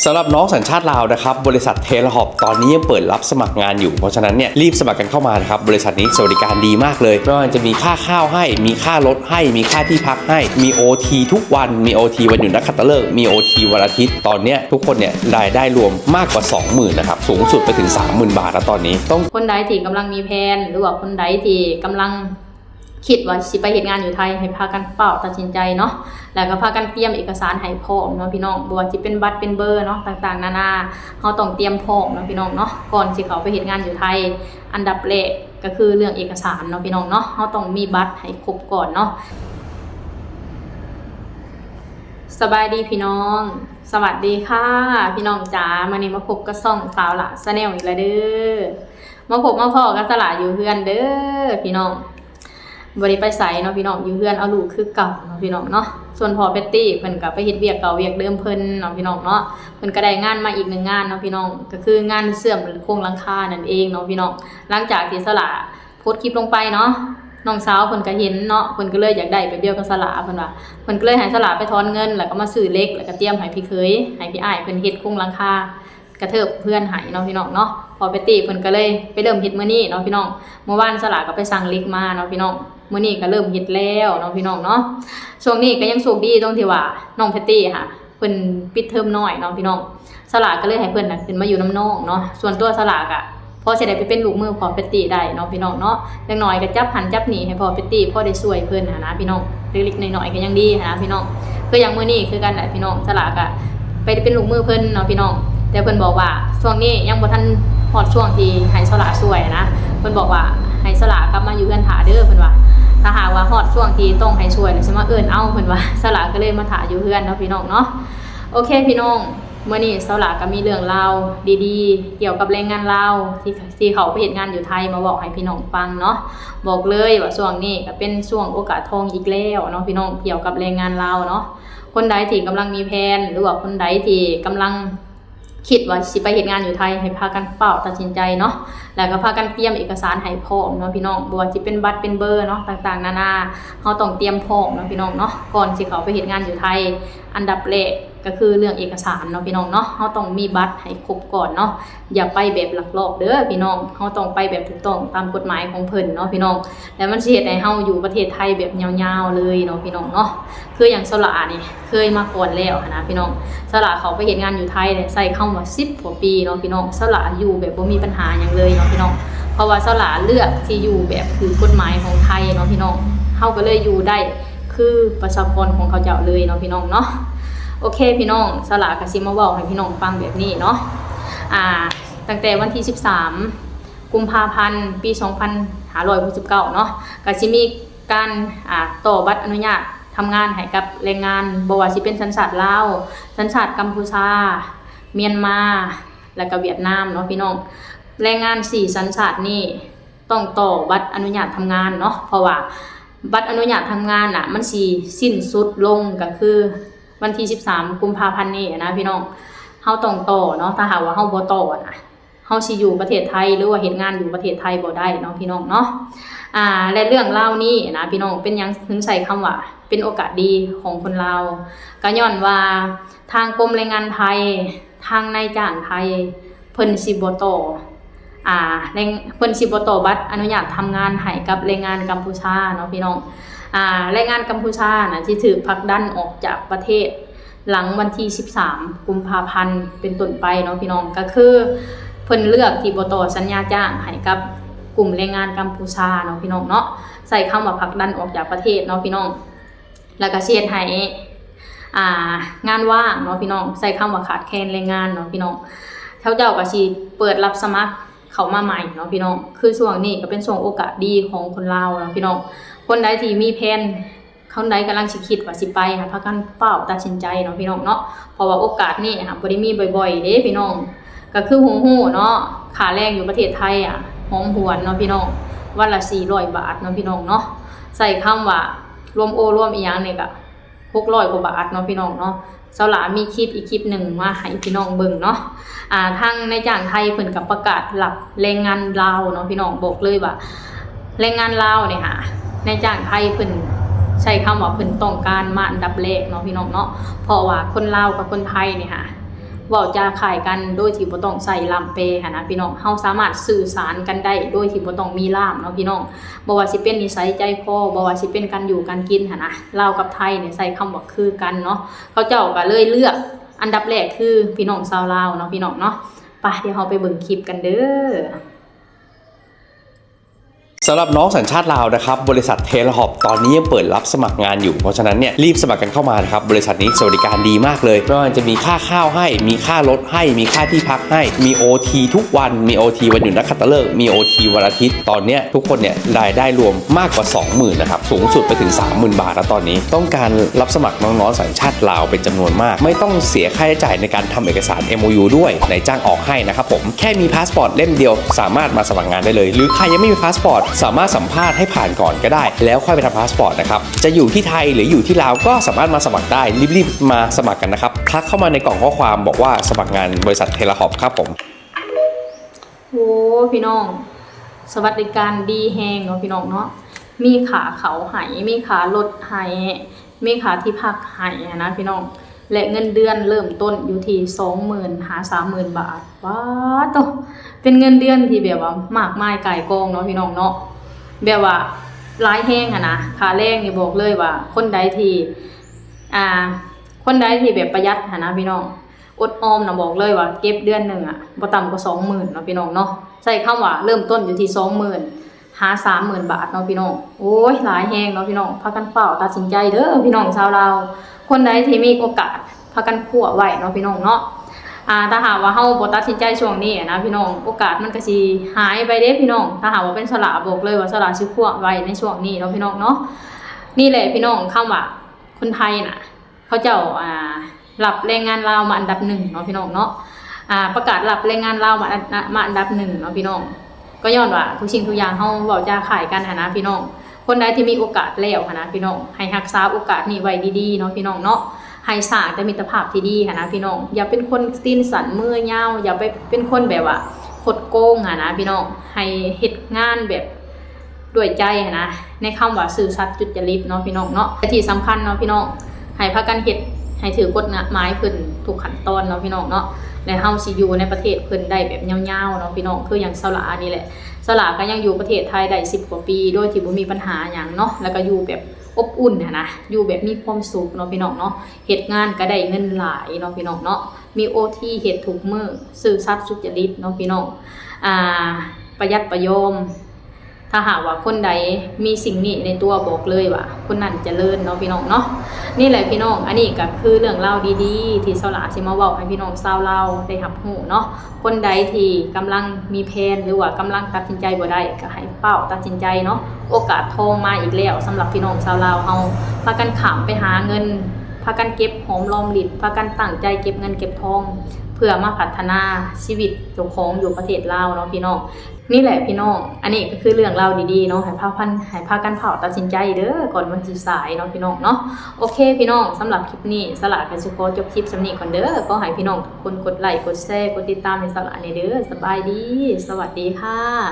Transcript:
สำหรับน้องสัญชาติลาวนะครับ บริษัทเทเลฮอปตอนนี้ยังเปิดรับสมัครงานอยู่ เพราะฉะนั้นเนี่ยรีบสมัครกันเข้ามานะครับ บริษัทนี้สวัสดิการดีมากเลย ไม่ว่าจะมีค่าข้าวให้ มีค่ารถให้ มีค่าที่พักให้ มีโอทีทุกวัน มีโอทีวันหยุดนักขัตฤกษ์ มีโอทีวันอาทิตย์ ตอนเนี้ยทุกคนเนี่ยรายได้รวมมากกว่าสองหมื่นนะครับ สูงสุดไปถึงสามหมื่นบาทแล้วตอนนี้ ต้อง ຄົນໃດທີ່ກຳລັງມີແຜນ ຫຼືວ່າຄົນໃດທີ່ກຳລັງ ຄິດວ່າຊິໄປເຮັດງານຢູ່ໄທ ໃຫ້ພາກັນຟ້າວຕັດສິນໃຈເນາະ ແລ້ວກໍພາກັນຕຽມເອກະສານໃຫ້ພ້ອມເນາະພີ່ນ້ອງ ບໍ່ວ່າຊິເປັນບັດເປັນເບີເນາະ ຕ່າງໆນານາ ເຮົາຕ້ອງຕຽມພ້ອມເນາະພີ່ນ້ອງເນາະ ກ່ອນຊິເຂົ້າໄປເຮັດງານຢູ່ໄທ. ອັນດັບແລກກໍຄືເລື່ອງເອກະສານເນາະພີ່ນ້ອງເນາະ ເຮົາຕ້ອງມີບັດໃຫ້ຄົບກ່ອນເນາະ. ສະບາຍດີພີ່ນ້ອງ ສະຫວັດດີຄ່ະພີ່ນ້ອງຈ໋າ ມື້ນີ້ມາພົບກັບຊ່ອງສາວຫຼ້າ Channel ອີກແລ້ວເດີ ມາພົບມາພໍ້ກັບສາວຫຼ້າຢູ່ເຮືອນເດີພີ່ນ້ອງ. ບໍ່ໄດ້ໄປໃສເນາະພີ່ນ້ອງ ຢູ່ເຮືອນເອົາລູກຄືເກົ່າເນາະພີ່ນ້ອງເນາະ. ສ່ວນພໍ່ແພັດຕີ້ເພິ່ນກໍໄປເຮັດວຽກເກົ່າວຽກເດີມເພິ່ນເນາະພີ່ນ້ອງເນາະ ເພິ່ນກໍໄດ້ງານມາອີກໜຶ່ງງານເນາະພີ່ນ້ອງ ກໍຄືງານເຊື່ອມໂຄງຫຼັງຄານັ້ນເອງເນາະພີ່ນ້ອງ. ຫຼັງຈາກທີ່ສາວຫຼ້າໂພສຄລິບລົງໄປເນາະ ນ້ອງສາວເພິ່ນກໍເຫັນເນາະ ເພິ່ນກໍເລີຍຢາກໄດ້ແບບດຽວກັບສາວຫຼ້າ ເພິ່ນວ່າ ເພິ່ນກໍເລີຍໃຫ້ສາວຫຼ້າໄປຖອນເງິນ ແລ້ວກໍມາຊື້ເຫຼັກ ແລ້ວກໍຕຽມໃຫ້ພີ່ເຂີຍ ໃຫ້ພີ່ອ້າຍເພິ່ນເຮັດໂຄງຫຼັງຄາ ກະເທີບເຮືອນໃຫ້ເນາະພີ່ນ້ອງເນາະ. ພໍ່ແພັດຕີ້ເພິ່ນກໍເລີຍໄປເລີ່ມເຮັດມື້ນີ້ເນາະພີ່ນ້ອງ ມື້ວານສາວຫຼ້າກໍໄປສັ່ງເຫຼັກມາເນາະພີ່ນ້ອງ ມື້ນີ້ກໍເລີ່ມເຮັດແລ້ວເນາະພີ່ນ້ອງເນາະ. ຊ່ວງນີ້ກໍຍັງໂຊກດີຕົງທີ່ວ່ານ້ອງແພັດຕີ້ຫາ ເພິ່ນປິດເທີມນ້ອຍເນາະພີ່ນ້ອງ ສາວຫຼ້າກໍເລີຍໃຫ້ເພິ່ນນະຂຶ້ນມາຢູ່ນຳນ້ອງເນາະ. ສ່ວນຕົວສາວຫຼ້າກະພໍຊິໄດ້ໄປເປັນລູກມືພໍ່ແພັດຕີ້ໄດ້ເນາະພີ່ນ້ອງເນາະ ຢ່າງໜ້ອຍກໍຈັບຫັ້ນຈັບນີ້ໃຫ້ພໍ່ແພັດຕີ້ ພໍໄດ້ຊ່ວຍເພິ່ນຫັ້ນນະພີ່ນ້ອງ ເລັກໆນ້ອຍໆກໍຍັງດີຫັ້ນນະພີ່ນ້ອງ. ຄືຢ່າງມື້ນີ້ຄືກັນແຫຼະພີ່ນ້ອງ ສາວຫຼ້າກະ ໄປເປັນລູກມືເພິ່ນເນາະພີ່ນ້ອງ ແຕ່ເພິ່ນບອກວ່າຊ່ວງນີ້ຍັງບໍ່ທັນຮອດຊ່ວງທີ່ໃຫ້ສາວຫຼ້າຊ່ວຍນະ ເພິ່ນບອກວ່າໃຫ້ສາວຫຼ້າກັບມາຢູ່ເຮືອນຖ້າເດີ ເພິ່ນວ່າ ຖ້າຫາກວ່າຮອດຊ່ວງທີ່ຕ້ອງໃຫ້ຊ່ວຍແລ້ວຊິມາເອີ້ນເອົາ ເພິ່ນວ່າ. ສາວຫຼ້າກໍເລີຍມາຖ້າຢູ່ເຮືອນເນາະພີ່ນ້ອງເນາະ. ໂອເຄພີ່ນ້ອງ ມື້ນີ້ສາວຫຼ້າກໍມີເລື່ອງລາວດີໆ ກ່ຽວກັບແຮງງານລາວທີ່ ທີ່ເຂົ້າໄປເຮັດງານຢູ່ໄທ ມາເວົ້າໃຫ້ພີ່ນ້ອງຟັງເນາະ. ບອກເລີຍວ່າຊ່ວງນີ້ກໍເປັນຊ່ວງໂອກາດທອງອີກແລ້ວເນາະພີ່ນ້ອງ ກ່ຽວກັບແຮງງານລາວເນາະ. ຄົນໃດທີ່ກຳລັງມີແຜນ ຫຼືວ່າຄົນໃດທີ່ກຳລັງຄິດວ່າຊິໄປເຮັດງານຢູ່ໄທ ໃຫ້ພາກັນຟ້າວຕັດສິນໃຈເນາະ ແລ້ວກໍພາກັນຕຽມເອກະສານໃຫ້ພ້ອມເນາະພີ່ນ້ອງ ບໍ່ວ່າຊິເປັນບັດເປັນເບີເນາະ ຕ່າງໆນານາ ເຮົາຕ້ອງຕຽມພ້ອມເນາະພີ່ນ້ອງເນາະ ກ່ອນຊິເຂົ້າໄປເຮັດງານຢູ່ໄທ. ອັນດັບແລກກໍຄືເລື່ອງເອກະສານເນາະພີ່ນ້ອງເນາະ ເຮົາຕ້ອງມີບັດໃຫ້ຄົບກ່ອນເນາະ ຢ່າໄປແບບລັກລອບເດີພີ່ນ້ອງ ເຮົາຕ້ອງໄປແບບຖືກຕ້ອງຕາມກົດໝາຍຂອງເພິ່ນເນາະພີ່ນ້ອງ. ແລ້ວມັນຊິເຮັດໃຫ້ເຮົາຢູ່ປະເທດໄທແບບຍາວໆເລີຍເນາະພີ່ນ້ອງເນາະ. ຄືຢ່າງສາວຫຼ້ານີ້ເຄີຍມາກ່ອນແລ້ວຫັ້ນນະພີ່ນ້ອງ ສາວຫຼ້າເຂົ້າໄປເຮັດງານຢູ່ໄທໄດ້ໃຊ້ຄຳວ່າສິບກວ່າປີເນາະພີ່ນ້ອງ ສາວຫຼ້າຢູ່ແບບບໍ່ມີບັນຫາຫຍັງເລີຍເນາະພີ່ນ້ອງ ເພາະວ່າສາວຫຼ້າເລືອກທີ່ຢູ່ແບບຖືກກົດໝາຍຂອງໄທເນາະພີ່ນ້ອງ ເຮົາກໍເລີຍຢູ່ໄດ້ ຄືປະຊາກອນຂອງເຂົາເຈົ້າເລີຍເນາະພີ່ນ້ອງເນາະ. ໂອເຄພີ່ນ້ອງ ສາວຫຼ້າກໍຊິມາເວົ້າໃຫ້ພີ່ນ້ອງຟັງແບບນີ້ເນາະ ອ່າ ຕັ້ງແຕ່ວັນທີສິບສາມ ກຸມພາພັນ ປີສອງພັນຫ້າຮ້ອຍຫົກສິບເກົ້າເນາະ ກໍຊິມີການ ອ່າ ຕໍ່ບັດອະນຸຍາດທຳງານໃຫ້ກັບແຮງງານ ບໍ່ວ່າຊິເປັນສັນຊາດລາວ ສັນຊາດກຳປູຊາ ມຽນມາ ແລ້ວກໍຫວຽດນາມເນາະພີ່ນ້ອງ. ແຮງງານສີ່ສັນຊາດນີ້ ຕ້ອງຕໍ່ບັດອະນຸຍາດທຳງານເນາະ ເພາະວ່າບັດອະນຸຍາດທຳງານນະ ມັນຊິສິ້ນສຸດລົງກໍຄືວັນທີສິບສາມ ກຸມພາພັນນີ້ນະພີ່ນ້ອງ ເຮົາຕ້ອງຕໍ່ເນາະ ຖ້າຫາກວ່າເຮົາບໍ່ຕໍ່ນະ ເຮົາຊິຢູ່ປະເທດໄທ ຫຼືວ່າເຮັດງານຢູ່ປະເທດໄທບໍ່ໄດ້ເນາະພີ່ນ້ອງເນາະ. ອ່າ ແລະເລື່ອງລາວນີ້ນະພີ່ນ້ອງ ເປັນຫຍັງເຖິງໃຊ້ຄຳວ່າເປັນໂອກາດດີຂອງຄົນລາວ ກໍຍ້ອນວ່າທາງກົມແຮງງານໄທ ທາງນາຍຈ້າງໄທ ເພິ່ນຊິບໍ່ຕໍ່ ອ່າ ແລງ ເພິ່ນຊິບໍ່ຕໍ່ບັດອະນຸຍາດທຳງານໃຫ້ກັບແຮງງານກຳປູຊາເນາະພີ່ນ້ອງ. ອ່າ ແຮງງານກຳປູຊານະ ຊິຖືກຜັກດັນອອກຈາກປະເທດ ຫຼັງວັນທີສິບສາມ ກຸມພາພັນ ເປັນຕົ້ນໄປເນາະພີ່ນ້ອງ ກໍຄືເພິ່ນເລືອກທີ່ບໍ່ຕໍ່ສັນຍາຈ້າງໃຫ້ກັບກຸ່ມແຮງງານກຳປູຊາເນາະພີ່ນ້ອງເນາະ. ໃຊ້ຄຳວ່າຜັກດັນອອກຈາກປະເທດເນາະພີ່ນ້ອງ ແລ້ວກໍຊິເຮັດໃຫ້ ອ່າ ງານວ່າງເນາະພີ່ນ້ອງ ໃຊ້ຄຳວ່າຂາດແຄນແຮງງານເນາະພີ່ນ້ອງ. ເຂົາເຈົ້າກໍຊິເປີດຮັບສະໝັກເຂົ້າມາໃໝ່ເນາະພີ່ນ້ອງ ຄືຊ່ວງນີ້ກໍເປັນຊ່ວງໂອກາດດີຂອງຄົນລາວເນາະພີ່ນ້ອງ. ຄົນໃດທີ່ມີແຜນ ຄົນໃດກຳລັງຊິຄິດວ່າຊິໄປຫາ ພາກັນຟ້າວຕັດສິນໃຈເນາະພີ່ນ້ອງເນາະ ເພາະວ່າໂອກາດນີ້ຫາບໍ່ໄດ້ມີບ່ອຍໆເດ້ພີ່ນ້ອງ. ກໍຄືຮູ້ໆເນາະ ຄ່າແຮງຢູ່ປະເທດໄທອະ ຫອມຫວນເນາະພີ່ນ້ອງ ວັນລະສີ່ຮ້ອຍບາດເນາະພີ່ນ້ອງເນາະ. ໃຊ້ຄຳວ່າລວມໂອລວມອີ່ຫຍັງນີ້ກະຫົກຮ້ອຍກວ່າບາດເນາະພີ່ນ້ອງເນາະ. ສາວຫຼ້າມີຄລິບອີກຄລິບໜຶ່ງມາໃຫ້ພີ່ນ້ອງເບິ່ງເນາະ. ອ່າ ທາງນາຍຈ້າງໄທເພິ່ນກໍປະກາດຮັບແຮງງານລາວເນາະພີ່ນ້ອງ. ບອກເລີຍວ່າແຮງງານລາວນີ້ຫາ ນາຍຈ້າງໄທເພິ່ນໃຊ້ຄຳວ່າເພິ່ນຕ້ອງການມາອັນດັບແລກເນາະພີ່ນ້ອງເນາະ ເພາະວ່າຄົນລາວກັບຄົນໄທນີ້ຫາ ເວົ້າຈາຄ້າຍກັນໂດຍທີ່ບໍ່ຕ້ອງໃຊ້ລ່າມແປຫັ້ນນະພີ່ນ້ອງ. ເຮົາສາມາດສື່ສານກັນໄດ້ໂດຍທີ່ບໍ່ຕ້ອງມີລ່າມເນາະພີ່ນ້ອງ. ບໍ່ວ່າຊິເປັນນິໄສໃຈຄໍ, ບໍ່ວ່າຊິເປັນການຢູ່ການກິນຫັ້ນນະ, ລາວກັບໄທນີ້ໃຊ້ຄຳວ່າຄືກັນເນາະ. ເຂົາເຈົ້າກໍເລີຍເລືອກອັນດັບແລກຄືພີ່ນ້ອງຊາວລາວເນາະພີ່ນ້ອງເນາະ. ໄປ ດຽວເຮົາໄປເບິ່ງຄລິບກັນເດີ. สำหรับน้องสัญชาติลาวนะครับ บริษัทเทเลฮอปตอนนี้ยังเปิดรับสมัครงานอยู่ เพราะฉะนั้นเนี่ยรีบสมัครกันเข้ามานะครับ บริษัทนี้สวัสดิการดีมากเลย ไม่ว่าจะมีค่าข้าวให้ มีค่ารถให้ มีค่าที่พักให้ มีโอทีทุกวัน มีโอทีวันหยุดนักขัตฤกษ์ มีโอทีวันอาทิตย์ ตอนเนี้ยทุกคนเนี่ยรายได้รวมมากกว่าสองหมื่นนะครับ สูงสุดไปถึงสามหมื่นบาทแล้วตอนนี้ ต้องการรับสมัครน้องๆสัญชาติลาวเป็นจำนวนมาก ไม่ต้องเสียค่าใช้จ่ายในการทำเอกสารเอ็มโอยูด้วย นายจ้างออกให้นะครับผม แค่มีพาสปอร์ตเล่มเดียวสามารถมาสมัครงานได้เลย หรือใครยังไม่มีพาสปอร์ตสามารถสัมภาษณ์ให้ผ่านก่อนก็ได้ แล้วค่อยไปทำพาสปอร์ตนะครับ จะอยู่ที่ไทยหรืออยู่ที่ลาวก็สามารถมาสมัครได้ รีบๆมาสมัครกันนะครับ ทักเข้ามาในกล่องข้อความบอกว่าสมัครงานบริษัทเทเลฮอปครับผม โอ้ พี่น้อง สวัสดิการดีแฮงเนาะพี่น้องเนาะ มีค่าข้าวให้ มีค่ารถให้ มีค่าที่พักให้หั้นนะพี่น้อง และเงินเดือนเริ่มต้นอยู่ที่สองหมื่นหาสามหมื่นบาท ป๊าดโธ่ เป็นเงินเดือนที่แบบว่ามากมายก่ายกองเนาะพี่น้องเนาะ แบบว่าหลายแฮงหั้นนะ ค่าแรงนี่บอกเลยว่าคนใดที่ อ่า คนใดที่แบบประหยัดหั้นนะพี่น้อง อดออมนะ บอกเลยว่าเก็บเดือนหนึ่งอะ บ่ต่ำกว่าสองหมื่นเนาะพี่น้องเนาะ ใช้คำว่าเริ่มต้นอยู่ที่สองหมื่นหาสามหมื่นบาทเนาะพี่น้อง โอ้ย หลายแฮงเนาะพี่น้อง พากันฟ้าวตัดสินใจเด้อพี่น้องชาวลาว คนใดที่มีโอกาสพากันคว้าไว้เนาะพี่น้องเนาะ อ่า ถ้าหากว่าเฮาบ่ตัดสินใจช่วงนี้นะพี่น้อง โอกาสมันก็สิหายไปเด้พี่น้อง ถ้าหากว่าเป็นสาวหลาบอกเลยว่าสาวหลาสิคว้าไว้ในช่วงนี้เนาะพี่น้องเนาะ นี่แหละพี่น้อง คำว่าคนไทยน่ะ เขาเจ้า อ่า รับแรงงานลาวมาอันดับหนึ่งเนาะพี่น้องเนาะ อ่า ประกาศรับแรงงานลาวมาอัน มาอันดับหนึ่งเนาะพี่น้อง ก็ย้อนว่าทุกสิ่งทุกอย่างเฮาเว้าจาขายกันหั้นนะพี่น้อง คนใดที่มีโอกาสแล้วหั้นนะพี่น้อง ให้รักษาโอกาสนี้ไว้ดีๆเนาะพี่น้องเนาะ ให้สร้างแต่มิตรภาพที่ดีหั้นนะพี่น้อง อย่าเป็นคนตีนสั้นมือยาว อย่าไปเป็นคนแบบว่าคดโกงหั้นนะพี่น้อง ให้เฮ็ดงานแบบ ด้วยใจหั้นนะ ในคำว่าซื่อสัตย์สุจริตเนาะพี่น้องเนาะ และที่สำคัญเนาะพี่น้อง ให้พากันเฮ็ดให้ถือกฎหมายขึ้นทุกขั้นตอนเนาะพี่น้องเนาะ และเฮาสิอยู่ในประเทศเพิ่นได้แบบยาวๆเนาะพี่น้อง คืออย่างสาวหลานี่แหละ สาวหลาก็ยังอยู่ประเทศไทยได้สิบกว่าปี โดยที่บ่มีปัญหาหยังเนาะ แล้วก็อยู่แบบอบอุ่นหั้นนะ อยู่แบบมีความสุขเนาะพี่น้องเนาะ เฮ็ดงานก็ได้เงินหลายเนาะพี่น้องเนาะ มีโอทีเฮ็ดทุกมื้อ ซื่อสัตย์สุจริตเนาะพี่น้อง อ่า ประหยัดประหยอม ถ้าหากว่าคนใดมีสิ่งนี้ในตัวบอกเลยว่าคนนั้นเจริญเนาะพี่น้องเนาะ นี่แหละพี่น้อง อันนี้ก็คือเรื่องราวดีๆที่สาวหลาสิมาเว้าให้พี่น้องชาวลาวได้รับรู้เนาะ คนใดที่กำลังมีแพลน หรือว่ากำลังตัดสินใจบ่ได้ ก็ให้ฟ้าวตัดสินใจเนาะ โอกาสทองมาอีกแล้วสำหรับพี่น้องชาวลาวเฮา พากันข้ามไปหาเงิน พากันเก็บหอมรอมริบ พากันตั้งใจเก็บเงินเก็บทอง เพื่อมาพัฒนาชีวิตเจ้าของอยู่ประเทศลาวเนาะพี่น้อง นี่แหละพี่น้อง อันนี้ก็คือเรื่องราวดีๆเนาะ ให้พาพัน ให้พากันฟ้าวตัดสินใจเด้อ ก่อนมันสิสายเนาะพี่น้องเนาะ โอเคพี่น้อง สำหรับคลิปนี้สาวหลาก็สิขอจบคลิปส่ำนี้ก่อนเด้อ ขอให้พี่น้องทุกคนกดไลก์ กดแชร์ กดติดตามให้สาวหลาแหน่เด้อ สบายดี สวัสดีค่ะ